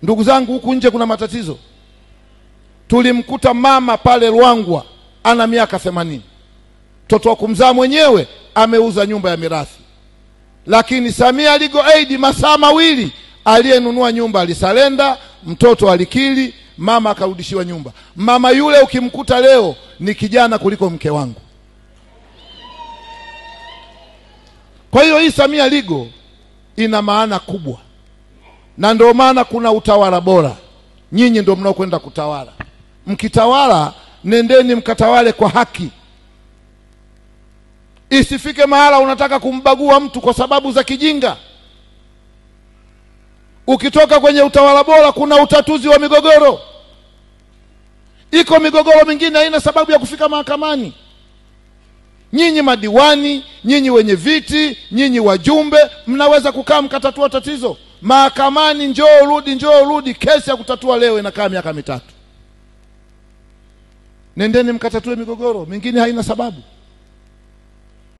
Ndugu zangu, huku nje kuna matatizo. Tulimkuta mama pale Ruangwa ana miaka 80. Mtoto wa kumzaa mwenyewe ameuza nyumba ya mirathi. Lakini Samia Legal Aid masaa mawili aliyenunua nyumba alisalenda, mtoto alikili, mama akarudishiwa nyumba. Mama yule ukimkuta leo ni kijana kuliko mke wangu. Kwa hiyo hii Samia Legal ina maana kubwa. Na ndio maana kuna utawala bora. Nyinyi ndio mnaokwenda kutawala. Mkitawala, nendeni mkatawale kwa haki. Isifike mahala unataka kumbagua mtu kwa sababu za kijinga. Ukitoka kwenye utawala bora kuna utatuzi wa migogoro. Iko migogoro mingine haina sababu ya kufika mahakamani. Nyinyi madiwani, nyinyi wenye viti, nyinyi wajumbe, mnaweza kukaa mkatatua tatizo. Mahakamani njoo urudi, njoo urudi, kesi ya kutatua leo inakaa miaka 3. Nendeni mkatatue migogoro mingine haina sababu.